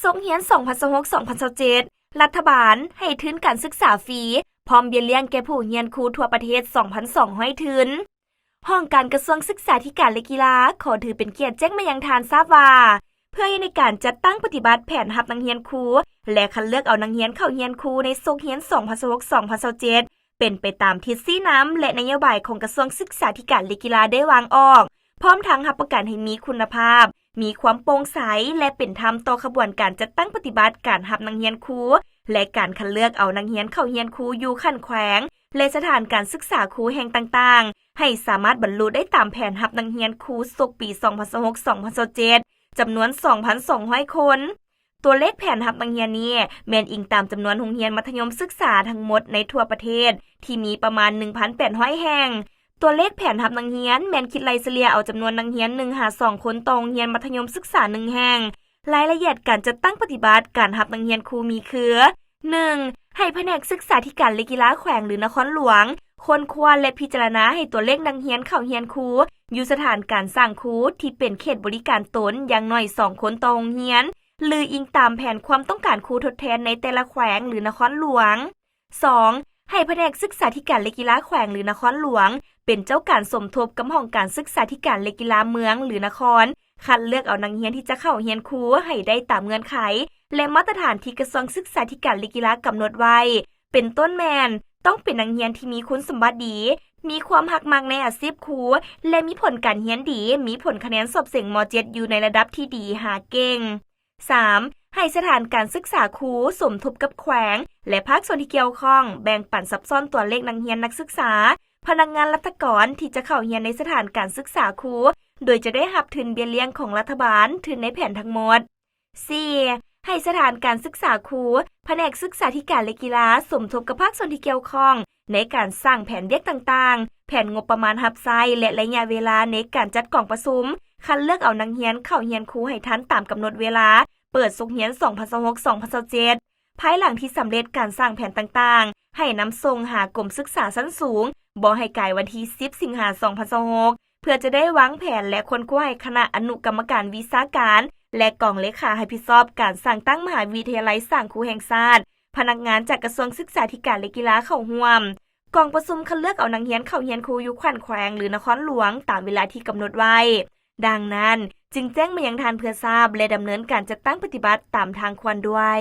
ສົກຮຽນ ສອງພັນຊາວຫົກ ສອງພັນຊາວເຈັດ ລັດຖະບານໃຫ້ທຶນການສຶກສາຟຣີ ພ້ອມເບ້ຍລ້ຽງແກ່ຜູ້ຮຽນຄູທົ່ວປະເທດ ສອງພັນສອງຮ້ອຍທຶນ. ຫ້ອງການກະຊວງສຶກສາທິການ ແລະ ກິລາ ຂໍຖືເປັນກຽດແຈ້ງມາຍັງທ່ານຊາບວ່າ ເພື່ອໃຫ້ໃນການຈັດຕັ້ງປະຕິບັດແຜນຮັບນັກຮຽນຄູ ແລະ ຄັດເລືອກເອົານັກຮຽນເຂົ້າຮຽນຄູໃນສົກຮຽນ ສອງພັນຊາວຫົກ ສອງພັນຊາວເຈັດ ເປັນໄປຕາມທິດຊີ້ນຳ ແລະ ນະໂຍບາຍຂອງກະຊວງສຶກສາທິການ ແລະ ກິລາໄດ້ວາງອອກ, ພ້ອມທັງຮັບປະກັນໃຫ້ມີຄຸນນະພາບ, ມີຄວາມໂປ່ງໃສ ແລະ ເປັນທຳຕໍ່ຂະບວນການຈັດຕັ້ງປະຕິບັດການຮັບນັກຮຽນຄູ ແລະ ການຄັດເລືອກເອົານັກຮຽນເຂົ້າຮຽນຄູຢູ່ຂັ້ນແຂວງ ແລະ ສະຖານການສຶກສາຄູແຫ່ງຕ່າງໆ ໃຫ້ສາມາດບັນລຸໄດ້ຕາມແຜນຮັບນັກຮຽນຄູສົກປີ ສອງພັນຊາວຫົກ ສອງພັນຊາວເຈັດ ຈຳນວນ ສອງພັນສອງຮ້ອຍຄົນ. ຕົວເລກແຜນຮັບນັກຮຽນນີ້ແມ່ນອີງຕາມຈຳນວນໂຮງຮຽນມັດທະຍົມສຶກສາທັງໝົດໃນທົ່ວປະເທດ ທີ່ມີປະມານ ໜຶ່ງພັນແປດຮ້ອຍແຫ່ງ. ຕົວເລກແຜນຮັບນັກຮຽນແມ່ນຄິດໄລ່ສະເລ່ຍເອົາຈຳນວນນັກຮຽນ ໜຶ່ງຫາສອງຄົນຕໍ່ໂຮງຮຽນມັດທະຍົມສຶກສາໜຶ່ງແຫ່ງ. ລາຍລະອຽດການຈັດຕັ້ງປະຕິບັດການຮັບນັກຮຽນຄູມີຄື: ໜຶ່ງ ໃຫ້ພະແນກສຶກສາທິການ ແລະ ກິລາແຂວງ ຫຼື ນະຄອນຫຼວງ ຄົ້ນຄວ້າ ແລະ ພິຈາລະນາໃຫ້ຕົວເລກນັກຮຽນເຂົ້າຮຽນຄູຢູ່ສະຖານການຈ້າງຄູທີ່ເປັນເຂດບໍລິການຕົນຢ່າງໜ້ອຍສອງຄົນຕໍ່ໂຮງຮຽນ ຫຼື ອີງຕາມແຜນຄວາມຕ້ອງການຄູທົດແທນໃນແຕ່ລະແຂວງ ຫຼື ນະຄອນຫຼວງ. ສອງ ໃຫ້ພະແນກສຶກສາທິການ ແລະ ກິລາແຂວງ ຫຼື ນະຄອນຫຼວງ ເປັນເຈົ້າການສົມທົບກັບຫ້ອງການສຶກສາທິການ ແລະ ກິລາເມືອງ ຫຼື ນະຄອນ ຄັດເລືອກເອົານັກຮຽນທີ່ຈະເຂົ້າຮຽນຄູໃຫ້ໄດ້ຕາມເງື່ອນໄຂ ແລະ ມາດຕະຖານທີ່ກະຊວງສຶກສາທິການ ແລະ ກິລາກຳນົດໄວ້, ເປັນຕົ້ນແມ່ນ ຕ້ອງເປັນນັກຮຽນທີ່ມີຄຸນສົມບັດດີ, ມີຄວາມຮັກມັກໃນອາຊີບຄູ ແລະ ມີຜົນການຮຽນດີ, ມີຜົນຄະແນນສອບເສັງ ມ.ເຈັດ ຢູ່ໃນລະດັບທີ່ດີຫາເກັ່ງ. ສາມ ໃຫ້ສະຖານການສຶກສາຄູສົມທົບກັບແຂວງ ແລະ ພາກສ່ວນທີ່ກ່ຽວຂ້ອງ ແບ່ງປັນສັບຊ້ອນຕົວເລກນັກຮຽນນັກສຶກສາ, ພະນັກງານລັດຖະກອນທີ່ຈະເຂົ້າຮຽນໃນສະຖານການສຶກສາຄູ ໂດຍຈະໄດ້ຮັບທຶນເບ້ຍລ້ຽງຂອງລັດຖະບານ, ທຶນໃນແຜນທັງໝົດ. ສີ່ ໃຫ້ສະຖານການສຶກສາຄູ, ພະແນກສຶກສາທິການ ແລະ ກິລາ ສົມທົບກັບພາກສ່ວນທີ່ກ່ຽວຂ້ອງ ໃນການສ້າງແຜນວຽກຕ່າງໆ, ແຜນງົບປະມານຮັບໃຊ້ ແລະ ໄລຍະເວລາໃນການຈັດກອງປະຊຸມ ຄັດເລືອກເອົານັກຮຽນເຂົ້າຮຽນຄູໃຫ້ທັນຕາມກຳນົດເວລາເປີດສົກຮຽນ ສອງພັນຊາວຫົກ ສອງພັນຊາວເຈັດ. ພາຍຫຼັງທີ່ສຳເລັດການສ້າງແຜນຕ່າງໆ, ໃຫ້ນຳສົ່ງຫາກົມສຶກສາຊັ້ນສູງ ບໍ່ໃຫ້ກາຍວັນທີ ສິບ ສິງຫາ ສອງພັນຊາວຫົກ ເພື່ອຈະໄດ້ວາງແຜນ ແລະ ຄົ້ນຄວ້າໃຫ້ຄະນະອະນຸກຳມະການວິຊາການ ແລະ ກອງເລຂາຮັບຜິດຊອບການສ້າງຕັ້ງມະຫາວິທະຍາໄລສ້າງຄູແຫ່ງຊາດ, ພະນັກງານຈາກກະຊວງສຶກສາທິການ ແລະ ກິລາເຂົ້າຮ່ວມ. ກອງປະຊຸມຄັດເລືອກເອົານັກຮຽນເຂົ້າຮຽນຄູຢູ່ແຂວງ ຫຼື ນະຄອນຫຼວງ ຕາມເວລາທີ່ກຳນົດໄວ້. ດັ່ງນັ້ນ, ຈຶ່ງແຈ້ງມາຍັງທ່ານເພື່ອຊາບ ແລະ ດຳເນີນການຈັດຕັ້ງປະຕິບັດຕາມທາງຄວນດ້ວຍ.